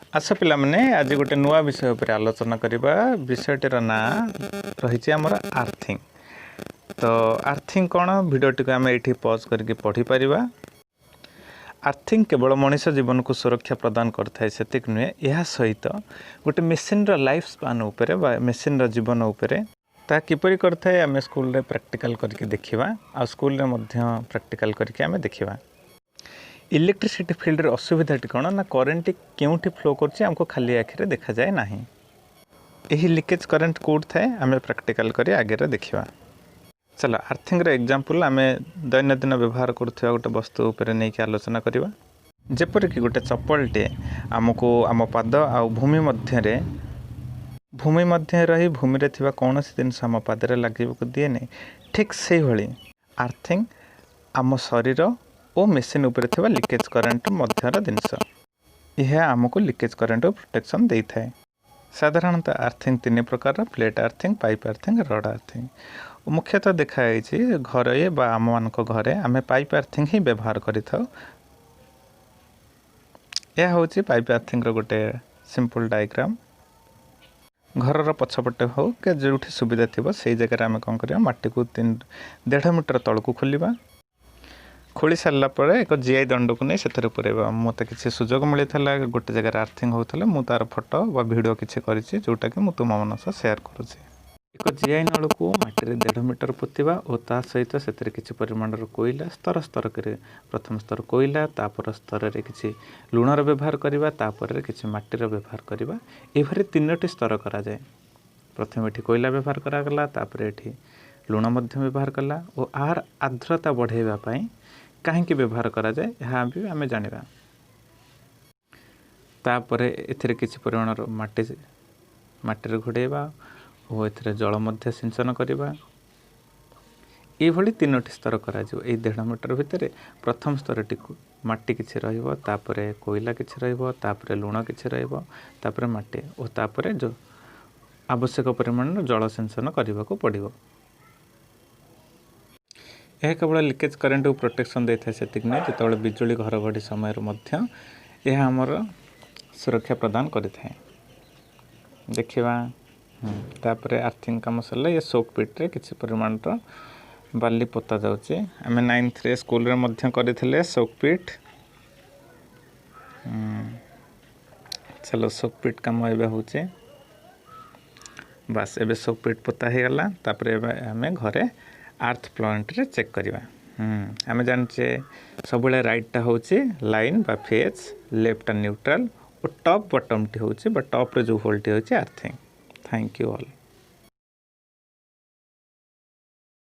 ଆସ ପିଲାମାନେ, ଆଜି ଗୋଟେ ନୂଆ ବିଷୟ ଉପରେ ଆଲୋଚନା କରିବା। ବିଷୟଟିର ନାଁ ରହିଛି ଆମର ଆର୍ଥିଂ। ତ ଆର୍ଥିଂ କ'ଣ, ଭିଡ଼ିଓଟିକୁ ଆମେ ଏଇଠି ପଜ୍ କରିକି ପଢ଼ିପାରିବା। ଆର୍ଥିଂ କେବଳ ମଣିଷ ଜୀବନକୁ ସୁରକ୍ଷା ପ୍ରଦାନ କରିଥାଏ ସେତିକି ନୁହେଁ, ଏହା ସହିତ ଗୋଟେ ମେସିନ୍ର ଲାଇଫ୍ ସ୍ପାନ୍ ଉପରେ ବା ମେସିନ୍ର ଜୀବନ ଉପରେ ତାହା କିପରି କରିଥାଏ, ଆମେ ସ୍କୁଲରେ ପ୍ରାକ୍ଟିକାଲ୍ କରିକି ଦେଖିବା ଆଉ ସ୍କୁଲରେ ମଧ୍ୟ ପ୍ରାକ୍ଟିକାଲ୍ କରିକି ଆମେ ଦେଖିବା। ଇଲେକ୍ଟ୍ରିସିଟି ଫିଲ୍ଡରେ ଅସୁବିଧାଟି କ'ଣ ନା କରେଣ୍ଟଟି କେଉଁଠି ଫ୍ଲୋ କରୁଛି, ଆମକୁ ଖାଲି ଆଖିରେ ଦେଖାଯାଏ ନାହିଁ। ଏହି ଲିକେଜ୍ କରେଣ୍ଟ କେଉଁଠି ଥାଏ, ଆମେ ପ୍ରାକ୍ଟିକାଲ୍ କରି ଆଗରେ ଦେଖିବା। ଚାଲ, ଆର୍ଥିଂର ଏକ୍ଜାମ୍ପଲ୍ ଆମେ ଦୈନନ୍ଦିନ ବ୍ୟବହାର କରୁଥିବା ଗୋଟେ ବସ୍ତୁ ଉପରେ ନେଇକି ଆଲୋଚନା କରିବା। ଯେପରିକି ଗୋଟେ ଚପଲଟିଏ ଆମକୁ ଆମ ପାଦ ଆଉ ଭୂମି ମଧ୍ୟରେ ରହି ଭୂମିରେ ଥିବା କୌଣସି ଜିନିଷ ଆମ ପାଦରେ ଲାଗିବାକୁ ଦିଏନି, ଠିକ୍ ସେଇଭଳି ଆର୍ଥିଂ ଆମ ଶରୀର ଓ ମେସିନ୍ ଉପରେ ଥିବା ଲିକେଜ୍ କରେଣ୍ଟ ମଧ୍ୟର ଜିନିଷ। ଏହା ଆମକୁ ଲିକେଜ୍ କରେଣ୍ଟରୁ ପ୍ରୋଟେକ୍ସନ୍ ଦେଇଥାଏ। ସାଧାରଣତଃ ଆର୍ଥିଂ ତିନି ପ୍ରକାରର: plate earthing, pipe earthing, rod earthing। ମୁଖ୍ୟତଃ ଦେଖାଯାଇଛି ଘରୋଇ ବା ଆମମାନଙ୍କ ଘରେ ଆମେ ପାଇପ୍ ଆର୍ଥିଂ ହିଁ ବ୍ୟବହାର କରିଥାଉ। ଏହା ହେଉଛି ପାଇପ୍ ଆର୍ଥିଂର ଗୋଟେ ସିମ୍ପଲ୍ ଡାଇଗ୍ରାମ୍। ଘରର ପଛପଟେ ହେଉ କି ଯେଉଁଠି ସୁବିଧା ଥିବ, ସେଇ ଜାଗାରେ ଆମେ କ'ଣ କରିବା? ମାଟିକୁ 3.5 ମିଟର ତଳକୁ ଖୋଳିବା। ଖୋଳି ସାରିଲା ପରେ ଏକ ଜିଆଇ ଦଣ୍ଡକୁ ନେଇ ସେଥିରେ ପୁରାଇବା। ମୋତେ କିଛି ସୁଯୋଗ ମିଳିଥିଲା, ଗୋଟେ ଜାଗାରେ ଆର୍ଥିଂ ହେଉଥିଲା, ମୁଁ ତା'ର ଫଟୋ ବା ଭିଡ଼ିଓ କିଛି କରିଛି, ଯେଉଁଟାକି ମୁଁ ତୁମମାନଙ୍କ ସହ ସେୟାର କରୁଛି। ଏକ ଜିଆଇ ନଳକୁ ମାଟିରେ 1.5 ମିଟର ପୋତିବା ଓ ତା ସହିତ ସେଥିରେ କିଛି ପରିମାଣର କୋଇଲା ସ୍ତର ସ୍ତର କରି, ପ୍ରଥମ ସ୍ତର କୋଇଲା, ତାପର ସ୍ତରରେ କିଛି ଲୁଣର ବ୍ୟବହାର କରିବା, ତାପରେ କିଛି ମାଟିର ବ୍ୟବହାର କରିବା। ଏଭଳି ତିନୋଟି ସ୍ତର କରାଯାଏ। ପ୍ରଥମେ ଏଠି କୋଇଲା ବ୍ୟବହାର କରାଗଲା, ତାପରେ ଏଠି ଲୁଣ ମଧ୍ୟ ବ୍ୟବହାର କଲା ଓ ଆର ଆର୍ଦ୍ରତା ବଢ଼ାଇବା ପାଇଁ କାହିଁକି ବ୍ୟବହାର କରାଯାଏ, ଏହା ବି ଆମେ ଜାଣିବା। ତାପରେ ଏଥିରେ କିଛି ପରିମାଣର ମାଟିରେ ଘୋଡ଼େଇବା ଓ ଏଥିରେ ଜଳ ମଧ୍ୟ ସିଞ୍ଚନ କରିବା। ଏଇଭଳି ତିନୋଟି ସ୍ତର କରାଯିବ। ଏଇ 1.5 ମିଟର ଭିତରେ ପ୍ରଥମ ସ୍ତରଟିକୁ ମାଟି କିଛି ରହିବ, ତାପରେ କୋଇଲା କିଛି ରହିବ, ତାପରେ ଲୁଣ କିଛି ରହିବ, ତାପରେ ମାଟି ଓ ତାପରେ ଯେଉଁ ଆବଶ୍ୟକ ପରିମାଣର ଜଳସିଞ୍ଚନ କରିବାକୁ ପଡ଼ିବ। ଏହା କେବଳ ଲିକେଜ୍ କରେଣ୍ଟକୁ ପ୍ରୋଟେକ୍ସନ୍ ଦେଇଥାଏ ସେତିକି ନୁହେଁ, ଯେତେବେଳେ ବିଜୁଳି ଘଡ଼ଘଡ଼ି ସମୟରେ ମଧ୍ୟ ଏହା ଆମର ସୁରକ୍ଷା ପ୍ରଦାନ କରିଥାଏ। ଦେଖିବା। ତାପରେ ଆର୍ଥିଂ କାମ ସରିଲା। ଏ ସୋକ୍ ପିଟ୍ରେ କିଛି ପରିମାଣର ବାଲି ପୋତା ଯାଉଛି। ଆମେ ନାଇନ୍ଥରେ ସ୍କୁଲରେ ମଧ୍ୟ କରିଥିଲେ ସୋକ୍ ପିଟ୍। ଚାଲ, ସୋକ୍ ପିଟ୍ କାମ ଏବେ ହେଉଛି। ବାସ୍, ଏବେ ସୋକ୍ ପିଟ୍ ପୋତା ହେଇଗଲା। ତାପରେ ଏବେ ଆମେ ଘରେ ଆର୍ଥ ପଏଣ୍ଟରେ ଚେକ୍ କରିବା। ଆମେ ଜାଣିଛେ ସବୁବେଳେ ରାଇଟ୍ଟା ହେଉଛି ଲାଇନ୍ ବା ଫେଜ୍, ଲେଫ୍ଟଟା ନ୍ୟୁଟ୍ରାଲ୍ ଓ ଟପ୍ ବଟମ୍ଟି ହେଉଛି ବା ଟପ୍ରେ ଯେଉଁ ହୋଲ୍ଟି ହେଉଛି ଆର୍ଥିଂ। Thank you all.